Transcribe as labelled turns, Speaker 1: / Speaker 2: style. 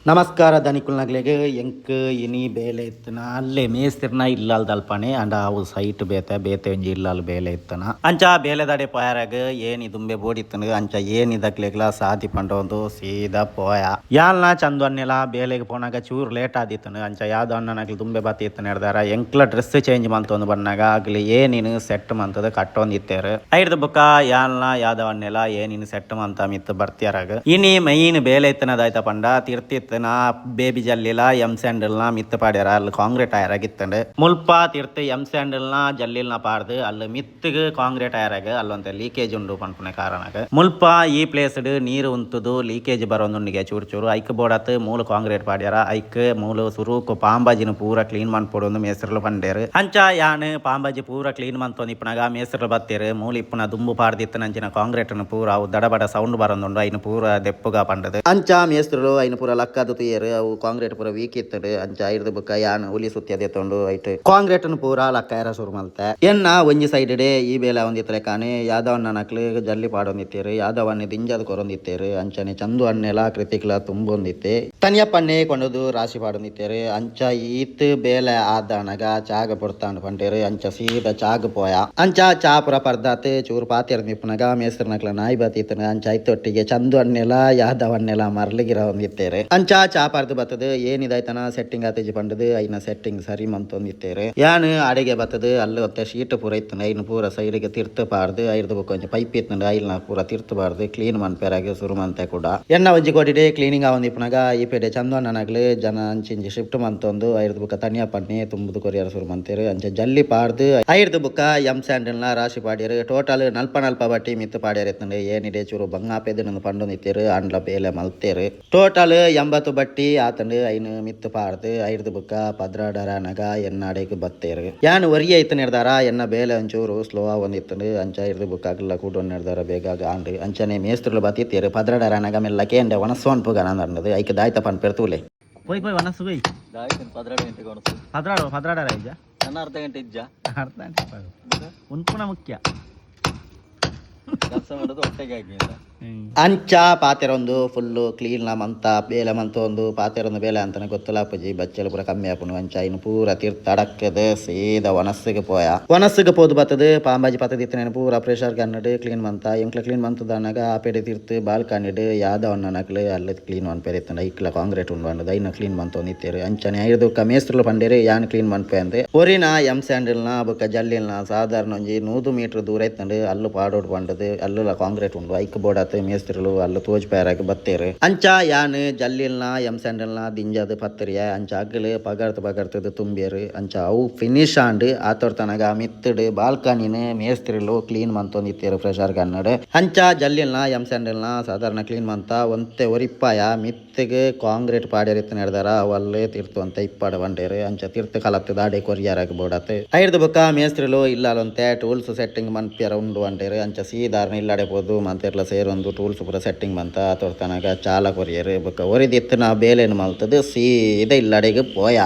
Speaker 1: ನಮಸ್ಕಾರ ದನಿಕುಲ್ನಗ್ಲೆಗ್. ಎಂಕ್ ಇನಿ ಬೇಲೆ ಇತ್ತನ ಅಲ್ಲೇ ಮೇಸ್ತಿರ್ನ ಇಲ್ಲಾಲ್ ದಲ್ಪನೆ. ಅಂಡ ಅವು ಸೈಟ್ ಬೇತೆ ಬೇತೆ ಒಂಜಿ ಇಲ್ಲಾಲ್ ಬೇಲೆ ಇತ್ತನ. ಅಂಚ ಬೇಲೆದಡೆ ಪೋಯರಾಗ ಏನಿ ದುಂಬೆ ಬೋಡಿತ್ತನು. ಅಂಚ ಏನಿ ದಕ್ಲೆಗ್ಲ ಸಾದಿ ಪಂಡೊಂದು ಸೀದಾ ಪೋಯ. ಯಾಲ್ನ ಚಂದು ಅನ್ನೆಲ ಬೇಲೆಗ್ ಪೋನಾಗ ಚೂರು ಲೇಟ್ ಆದಿತ್ತನು. ಅಂಚ ಯಾವ್ದ ಅಣ್ಣನಗ್ಲು ದುಂಬೆ ಬತ್ತಿ ಇತ್ತನ ಹಿಡ್ದಾರ. ಎಂಕ್ಲ ಡ್ರೆಸ್ ಚೇಂಜ್ ಮಂತೊಂದು ಬನ್ನಾಗ ಅಗ್ಲಿ ಏನಿನ್ ಸೆಟ್ ಮಂತದ ಕಟ್ಟೊಂದಿತ್ತೇರು. ಐರ್ದ ಬುಕ್ಕ ಯಾಲ್ನ ಯಾದವ ಅನ್ನೆಲ ಏನಿನ್ ಸೆಟ್ ಮಂತ ಮಿತ್ತು ಬರ್ತಿಯರಾಗ. ಇನಿ ಮೈನ್ ಬೇಲೆ ಇತ್ತನದಾಯ್ತ ಪಂಡ ತಿರ್ತಿತ್ತನ ಬೇಬಿ ಜಲ್ಲಿಲ ಎಂ ಸ್ಯಾಂಡಲ್ನ ಮಿತ್ತು ಪಾಡ್ಯಾರ. ಅಲ್ಲಿ ಕಾಂಕ್ರೀಟ್ ಆಯರಾಗಿತ್ತಂಡು. ಮುಲ್ಪ ತಿರ್ತು ಎಂ ಸ್ಯಾಂಡಲ್ನ ಜಲ್ಲಿಲ್ನ ಪಾಡ್ದು ಅಲ್ಲಿ ಮಿತ್ತುಗ್ ಕಾಂಕ್ರೀಟ್ ಆಯರಾಗ ಅಲ್ಲೊಂತೆ ಲೀಕೇಜ್ ಉಂಡು ಪನ್ಪುನ ಕಾರಣಗ. ಮುಲ್ಪ ಈ ಪ್ಲೇಸ್ ನೀರು ಉಂತುದು ಲೀಕೇಜ್ ಬರೋದುಂಡಿಗೆ ಚೂರು ಚೂರು. ಐಕ್ ಬೋಡತ್ ಮೂಲು ಕಾಂಕ್ರೀಟ್ ಪಾಡ್ಯಾರ. ಐಕ್ ಮೂಲು ಸುರುಕು ಪಾಂಬಾಜಿನ ಪೂರ ಕ್ಲೀನ್ ಮನ್ಪೊಡು ಮೇಸ್ತ್ರಲು ಪಂಡೇರು. ಅಂಚ ಯಾನ್ ಪಾಂಬಾಜಿ ಪೂರ ಕ್ಲೀನ್ ಮಂತೊಂದು ಇಪ್ಪುನಗ ಮೇಸ್ತ್ರಲು ಬತ್ತೇರು. ಮೂಲು ಇಪ್ಪುನ ದುಂಬು ಪಾಡ್ದಿತ್ತನಂಚಿನ ಕಾಂಕ್ರೀಟ್ ಪೂರ ಅವು ದಡಬಡ ಸೌಂಡ್ ಬರೋದುಂಡು, ಐನ ಪೂರ ದೆಪ್ಪುಗ ಪಂಡದು. ಅಂಚ ಮೇಸ್ತ್ರಲು ಐನ ಪೂರ ಲಕ್ಕದು ತೂಯೆರು. ಅವು ಕಾಂಕ್ರೀಟ್ ಪೂರ ವೀಕ್ ಇತ್ತಡು. ಅಂಚ ಐರ್ದ ಬುಕ್ಕ ಯಾನ್ ಉಲಿ ಸುತ್ತಿ ದೆತ್ತೊಂಡು ಐಟ್ ಕಾಂಕ್ರೀಟ್ ಪೂರ ಲಕ್ಕಾಯರ ಶುರು ಮಲ್ತೆ. ಎನ್ನ ಒಂಜಿ ಸೈಡ್ ಡೆ ಈ ಬೇಲೆ ಒಂದಿತ್ತಲೆ ಕಾನೆ ಯಾದವಣ್ಣನಕ್ಲು ಜಲ್ಲಿ ಪಾಡೊಂದಿತ್ತೇರು, ಯಾದವಣ್ಣೆ ದಿಂಜದ ಕೊರೊಂದಿತ್ತೇರು. ಅಂಚನೆ ಚಂದು ಅಣ್ಣೆಲ ಕೃತಿಕ್ಲ ತುಂಬೊಂದಿತ್ತೆ, ತನಿಯಪ್ಪಣ್ಣೆ ಕೊಂಡದು ರಾಶಿ ಪಾಡೊಂದಿತ್ತೇರು. ಅಂಚ ಈತ್ ಬೇಲೆ ಆದನಗ ಚಾಗ ಪೊರ್ತಾಂಡ್ ಪಂಡೇರು. ಅಂಚ ಸೀದಾ ಚಾಗ ಪೋಯ. ಅಂಚ ಚಾ ಪುರ ಪರ್ದಾತ್ ಚೂರು ಪಾತೆರ್ ನಿಪ್ಪುನಗ ಮೇಸ್ತ್ರನಕ್ಲ ನಾಯಿ ಬತ್ತಿತ್ತನ. ಅಂಚ ಐತೊಟ್ಟಿಗೆ ಚಂದು ಅಣ್ಣೆಲ ಯಾದವಣ್ಣೆಲ ಮರ್ಲಿಗಿರ ಒಂದಿತ್ತೇರು. ಅಂಚ ಚಾ ಪರ್ದು ಬತ್ತದು ಏನಿದಾಯ್ತನ ಸೆಟ್ಟಿಂಗ್ ಆತೇಜಿ ಪಂಡದು ಐನ ಸೆಟ್ಟಿಂಗ್ ಸರಿ ಮಂತೊಂದಿತ್ತೇರು. ಯಾನ್ ಅಡಿಗೆ ಬತ್ತದು ಅಲ್ಲಿ ಒತ್ತೆ ಶೀಟ್ ಪೂರ ಇತ್ತಂಡ ಐನ ಪೂರ ಸೈಡ್ಗೆ ತಿರ್ತು ಪಾಡ್ದು ಐರ್ದು ಬೊಕ್ಕ ಒಂಜಿ ಪೈಪ್ ಇತ್ತಂಡ ಐಲ್ನ ಪೂರ ತಿರ್ತು ಪಾಡ್ದು ಕ್ಲೀನ್ ಮನ್ಪೆರಾಗ ಶುರು ಮಂತೆ ಕೂಡ. ಎನ್ನ ಒಂಜಿ ಕೋಟಿಡೆ ಕ್ಲೀನಿಂಗ್ ಆವೊಂದಿಪ್ಪುನಗ ಈ ಪೇಡೆ ಚಂದು ಅಣ್ಣನಗ್ಲು ಜನ ಅಂಚಿಂಚಿ ಶಿಫ್ಟ್ ಮಂತೊಂದು ಐರ್ದು ಬೊಕ್ಕ ತನಿಯ ಪನ್ನಿ ತುಂಬುದು ಕೊರಿಯರ ಶುರು ಮಂತೇರು. ಅಂಚ ಜಲ್ಲಿ ಪಾಡ್ದು ಐರ್ದು ಬೊಕ್ಕ ಎಂ ಸ್ಯಾಂಡಲ್ನ ರಾಶಿ ಪಾಡ್ಯರು. ಟೋಟಲ್ ನಲ್ಪ ನಲ್ಪ ಬಟ್ಟಿ ಮಿತ್ತು ಪಾಡ್ಯರು ಇತ್ತಂಡ. ಏನಿಡೆ ಚೂರು ಬಂಗಾಪೆದು ಪಂಡೊಂದಿತ್ತೇರು. ಅಂಡ್ಲ ಬೇಲೆ ಮಲ್ತೇರು. ಟೋಟಲ್ 80 ಬಟ್ಟಿ ಆತಂಡು. ಐನು ಮಿತ್ತು ಪಾಡ್ದು ಐರ್ದು ಬೊಕ್ಕ ಪದ್ರಾಡರನಗ ಎನ್ನಾಡೆಗ್ ಬತ್ತೇರು. ಯಾನ್ ಒರಿಯ ಇತ್ತು ನಿರ್ದಾರ ಎನ್ನ ಬೇಲೆ ಒಂಚೂರು ಸ್ಲೋ ಆವೊಂದಿತ್ತಂಡು. ಅಂಚ ಐರ್ದು ಬೊಕ್ಕ ಅಗ್ಲ ಕೂಡೊಂದು ನಿರ್ದಾರ ಬೇಗ ಆಂಡ್. ಅಂಚನೆ ಮೇಸ್ತ್ರುಲು ಬತ್ತಿತ್ತೇರು. ಪದ್ರಾಡರನಗ ಮೆಲ್ಲ ಕೇಂಡೆ ವನಸ್ವಾನ್ ಪುಗ ನಂದಣ್ಣದು. ಐಕ್ ದಾಯ್ತ ಪನ್ಪೇರು ತೂಲೆ. ಪೋಯ್ ಪೋಯ್ ವನಸ್ಸು ಪೋಯ್.
Speaker 2: ದಾಯ್ತನ್ 12 ಗಂಟೆಗೆ ಒಣಸು.
Speaker 1: ಪದ್ರಾಡು ಪದ್ರಾಡರ ಇಜ್ಜ.
Speaker 2: ನನ್ನ ಅರ್ಧ ಗಂಟೆ ಇಜ್ಜ.
Speaker 1: ಅರ್ಧ ಗಂಟೆ ಉನ್ಪುಣ ಮುಖ್ಯ.
Speaker 2: ಕೆಲಸ ಮಾಡೋದು ಹೊಟ್ಟೆಗೆ ಆಗಿ.
Speaker 1: ಅಂಚ ಪಾತೆರೊಂದು ಫುಲ್ಲು ಕ್ಲೀನ್ ಮಂತ ಬೇಲೆ ಮಂತ ಒಂದು ಪಾತೆರೊಂದು ಬೇಲೆ ಅಂತಾನೆ ಗೊತ್ತಲಾಪುಜಿ. ಬಚ್ಚಲು ಪೂರ ಕಮ್ಮಿ ಆಪುಂಡು. ಅಂಚ ಇನ್ನು ಪೂರ ತಿರ್ತ ಅಡಕ್ಕದ ಸೀದಾ ವನಸ್ಸಿಗೆ ಪೋಯ. ವನಸ್ಸಿಗೆ ಪೋದು ಬತ್ತದು ಪಾಂಬಾಜಿ ಪತ್ತದ ಇತ್ತನೇನು ಪೂರ ಪ್ರೆಷರ್ ಗನ್ನಡು ಕ್ಲೀನ್ ಮಂತ. ಎಂಕ್ಲ ಕ್ಲೀನ್ ಮಂತದಾನಾಗ ಆ ಪೇಡೆ ತಿರ್ತು ಬಾಲ್ಕನಿಡ್ ಯಾದವಣ್ಣನಕ್ಲು ಅಲ್ಲಿ ಕ್ಲೀನ್ ಮನ್ಪೇರು ಇತ್ತಂಡ. ಐಕ್ಲ ಕಾಂಕ್ರೀಟ್ ಉಂಡು ಅಂಡದ ಐನ ಕ್ಲೀನ್ ಮಂತೊಂದು ಇತ್ತೇರು. ಅಂಚನೆ ಐದು ಮೇಸ್ತ್ರುಲು ಪಂಡೇರು ಯಾನ್ ಕ್ಲೀನ್ ಮನ್ಪೆ ಅಂದೆ. ಒರಿನ ಎಂ ಸ್ಯಾಂಡಲ್ನ ಬೊಕ್ಕ ಜಲ್ಲಿಲ್ನ ಸಾಧಾರಣ ಒಂಜಿ 100 ಮೀಟರ್ ದೂರ ಇತ್ತಂಡು. ಅಲ್ಲು ಪಾಡೋಡು ಪಂಡದು. ಅಲ್ಲುಲ ಕಾಂಕ್ರೀಟ್ ಉಂಡು. ಐಕ್ ಬೋಡಾತ್ ಮೇಸ್ತ್ರುಲು ಅಲ್ಲು ತೋಜ್ ಪೇರಾಗ ಬತ್ತೇರು. ಅಂಚ ಯಾನ್ ಜಲ್ಲಿಲ್ನ ಎಂ ಸ್ಯಾಂಡಲ್ನ ದಿಂಜಾದ್ ಪತ್ತರಿಯ. ಅಂಚ ಅಗ್ಲು ಪಗರ್ತ್ ಪಗರ್ತದ ತುಂಬೇರು. ಅಂಚ ಅವು ಫಿನಿಶ್ ಆಂಡ್. ಆತೊರ್ತನಗ ಮಿತ್ತುಡು ಬಾಲ್ಕನಿನ ಮೇಸ್ತ್ರಿಲು ಕ್ಲೀನ್ ಮಂತೊಂದಿತ್ತೇರು ಪ್ರೆಷರ್ ಗನ್ನಡ್. ಅಂಚ ಜಲ್ಲಿಲ್ನ ಎಂ ಸ್ಯಾಂಡಲ್ನ ಸಾಧಾರಣ ಕ್ಲೀನ್ ಮಂತ ಒಂತೆ ಒರಿಪ್ಪಾಯ. ಮಿತ್ತಿಗೆ ಕಾಂಕ್ರೀಟ್ ಪಾಡ್ಯರ್ ಇತ್ತು ನೆಡ್ದಾರ. ಅವಲ್ಲೇ ತಿರ್ತು ಅಂತ ಇಪ್ಪಾಡ ಬಂಡೇರು. ಅಂಚ ತಿರ್ತು ಕಲತ್ತು ದಾಡೆ ಕೊರಿಯರಾಗ ಬೋಡತ್. ಐರ್ದು ಬೊಕ್ಕ ಮೇಸ್ತ್ರಿಲು ಇಲ್ಲಾಲೊಂತೆ ಟೂಲ್ಸ್ ಸೆಟ್ಟಿಂಗ್ ಮನ್ಪಿಯರ ಉಂಡು ಅಂಟೇರು. ಅಂಚ ಸೀದಾರ್ನ ಇಲ್ಲಾಡೆ ಪೋದು ಮಂತೆರ್ಲ ಸೇರೊಂದು ಟೂಲ್ಸ್ ಪೂರ ಸೆಟ್ಟಿಂಗ್ ಮಂತ ಆತೊರ್ತನಗ ಚಾಲ ಕೊರಿಯರು. ಬೊಕ್ಕ ಒರಿದಿತ್ತನ ಬೇಲೆನ್ ಮಲ್ತದು ಸೀದಾ ಇಲ್ಲಾಡೆಗ್ ಪೋಯ.